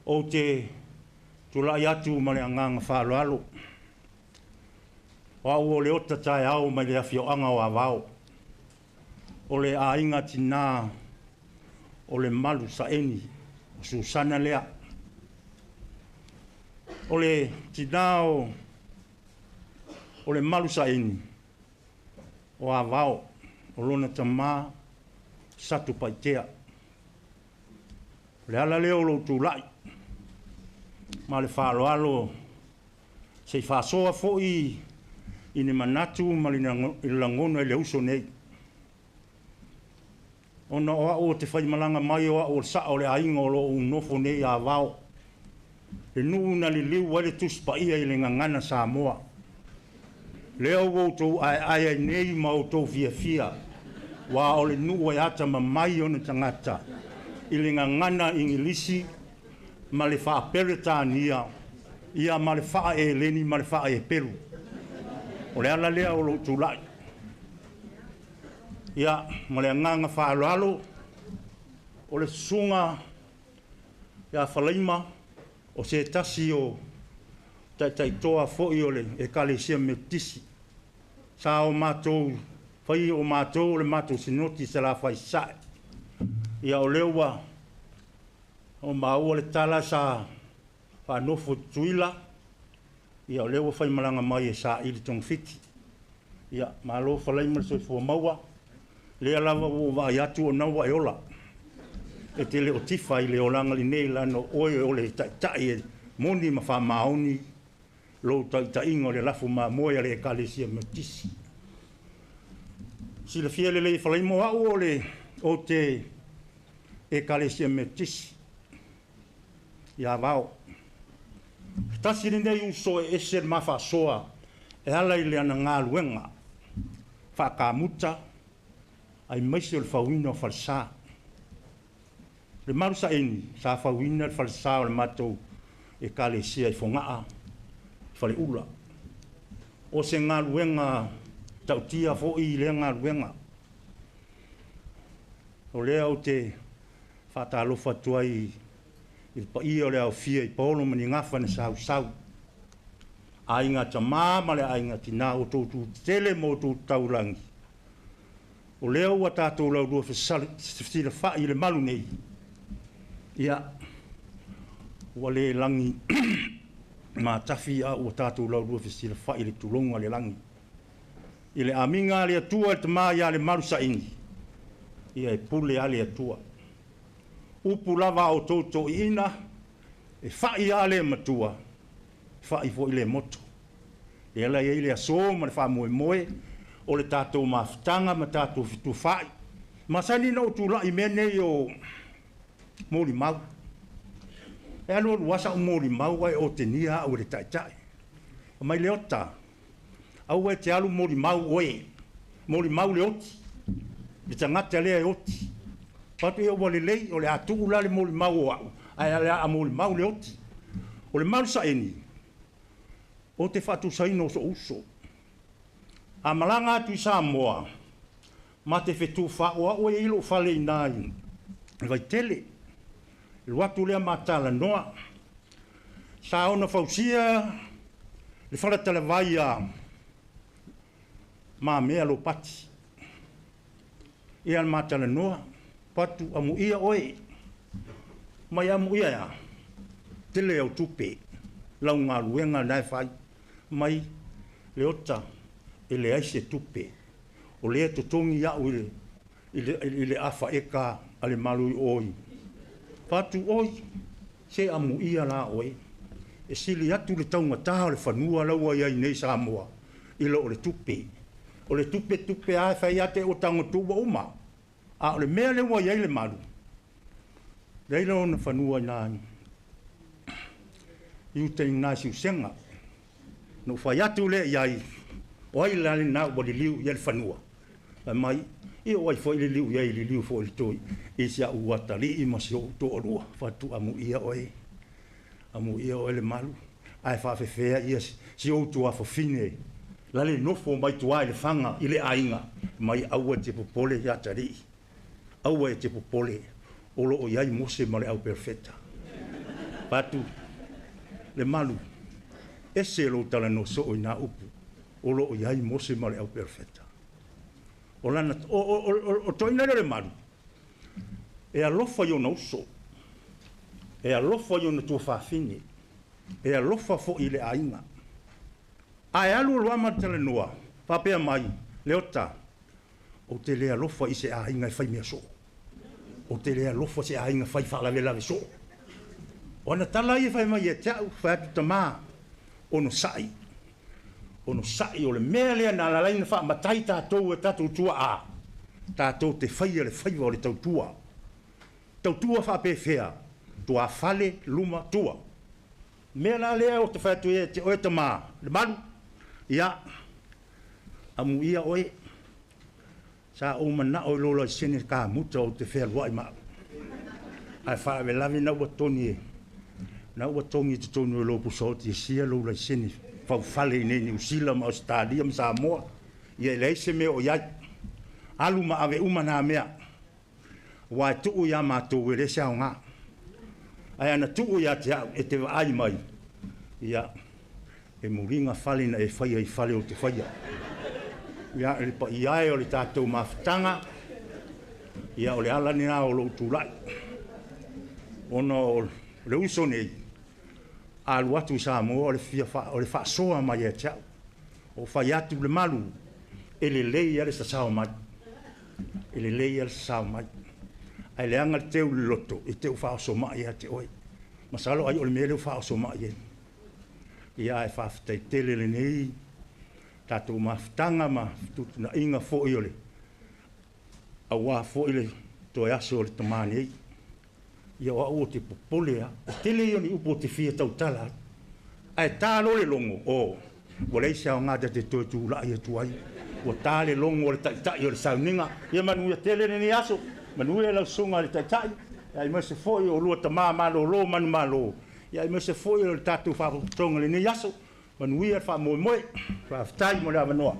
Ou te tulai atu ma le agaga faaaloalo, o au o Leota Taeao mai le afioaga o Avao, o le aiga tina o Lemalu Saeni, o Susana lea. O le tina o Lemalu Saeni, o Avao, o lona tama Satupaitea. O le ala lea o lou tulai ma le faaaloalo se i faasoa foi i ni manatu ma ni lagona i le uso nei. Ona o au ou te faimalaga mai o au o le sao o le aiga o lo o ou nofo nei i Avao, le nuu na liliu ai le Tusi Paia i le Gagana Samoa. Lea ua outou aeae ai nei ma outou fiafia, aua o le nuu e atamamai ona tagata i le gagana Igilisi ma le faa-Peretania, ia ma le faa-Eleni ma le faa-Eperu. O le ala lea o lou tulai. Ia, ma le agaga faaaloalo, o le susuga ia Falaima, o se tasi o taitaitoa foi o le Ekalesia Metotisi. Sa o matou fai o matou o le matou sinoti i Salafai i Sasae. Ia o lea ua maua le tala sa faanofo i Tutuila, ia o lea ua faimalaga mai e saili togafiti. Ia, malo Falaima le soifua maua, lea lava ua ou vaai atu o lena ua e ola. E te le o tifa i le olaga lenei leaga o oe o le taitai e moni ma faamaoni lou taitaiga o le lafu mamoe a le Ekalesia Metotisi. Silafia lelei e Falaima o au o le ou te Ekalesia Metotisi i Avao. Se tasi lenei uso e ese le ma faasoa e ala i le ana galuega faakamuta aemaise o le fauina o falesa. Le Malu Saeni sa fauina le falesa o le matou Ekalesia i Fogaa, Faleula. O se galuega tautia foi i lea galuega. O lea ou te faatalofa atu ai i le paia o le aofia i paolo ma ni gafa na sausau, aiga tama ma le aiga tina, outou tu tetele ma outou taulagi, o lea ua tatou laulua fesilafai i le malu nei, ia, ua le lagi matafi a ua tatou laulua fesilafai i le tuloga o le lagi. I le amiga a le Atua i le tama ia Lemalu Saini, ia e pule lava le Atua. Upu lava a outou toeaiina, e fai lava le matua, e fai foi le moto. Lea la e i ai le aso ma le faamoemoe o le tatou mafutaga ma tatou fetufaai. E masani ona ou tulai i mea nei o molimau. E alu alu lava sau molimau ae otegia au e le taitai. Fai mai, Leota, aua e te alu molimau oe, molimau le oti, le tagata lea e oti. Fai atu, ia ua lelei, o le a tuu la le molimau o au, ae o le a molimau le oti. O le Malu Saeni, ou te faatusaina o sou uso. A malaga atu i Samoa, ma te fetufaai, o au e i ai lou fale i ina i Vaitele. Alu atu lea ma talanoa. Sa ona fausia le faletalavai a Mamea Lopati. Ia ma talanoa, Patu amuia oe, mai amuia ea, tele au tupe, lau galuega na e fai, mai Leota e leai se tupe, o lea e totogi au i le afa eka a le malu i oi. Patu oi, se amuia la oe, e sili atu le taugata o le fanua la ua i ai nei Samoa, i lo o le tupe. O le tupe tupe lava e fai lava te i ua tago atu ua uma. A o le mea lea ua i ai le malu, leai lona fanua i ina i uta i ina i Siusega. Na ou fai atu lea i ai, o ai la lena ua liliu i ai le fanua? Fai mai, ia o ai foi liliu i ai, liliu foi i le toi, i si au atalii ma si ou toalua. Fai atu, amuia oe, amuia oe le malu, ae faafefea ia si ou tuafafine, la le nofo mai tua i le faga i le aiga, mai aua e te popole ia atalii, aua e te popole, o lo o i ai Mose ma le au perofeta. Fai atu, Lemalu, ese lou talanoa soo i na upu o lo o i ai Mose ma le au perofeta. O lana, o toeaina lea o Lemalu, e alofa i ona uso, e alofa i ona tuafafine, e alofa foi i le aiga. Ae alu alu lava ma talanoa, faapea mai, Leota, ou te le alofa i se aiga e fai mea soo. Ou te le alofa se aiga fai faalavelave soo. O ana tala ia fai mai ia te au, fai atu tamā, onosai. Onosai, o le mea lea na ala ai ona faamatai tatou e tatou tuaa, tatou te faia le faiva o le tautua. Tautua faapefea, tuafale, luma, tua. Mea la lea ou te fai atu ia te oe tamā, Lemalu, ia, amuia oe, sa ou manao i lou laisene kamuta ou te fealuai ma au. Ae faalavelave na ua togi, na ua togi i totonu o lou pusaoti e sia lou laisene faufale i nei Niu Sila ma Ausetalia ma Samoa. Ia e leai se mea o i ai. Alu ma ave uma nā mea. Aua e tuu ia matou e le se aoga. Ae ana tuu ia te au e te vaai mai, ia, e muliga fale na e faia i fale o te faia. Ia, le paia e o le tatou mafutaga, ia, o le ala lena o lou tulai. Ona o le uso nei, a alu atu i Samoa o le fia o le faasoa mai ia te au. O fai atu Lemalu, e lelei lava le sasao mai. E lelei lava le sasao mai. Ae leaga le teu i le loto, e te u faaosomai ia te oe. Masalo ai o le mea lea ua faaosomai ai. Ia ae faafetai tele lenei tatou mafutaga ma fetuutuunaiga foi o le aua foi le toe aso o le tamā nei. Ia o au ou te popole lava. O tele ia o ni upu ou te fia tautala ai. Ae ta loa le logo, o, ua leai se aoga ta te toe tulai atu ai. Ua ta le logo o le taitai o le sauniga. Ia manuia tele lenei aso. Manuia lau susuga i le taitai, aemaise foi o lua tama malolo manumalo, aemaise foi o le tatou faalapotopotoga i lenei aso. Manuia le faamoemoe. Faafetai mo le avanoa.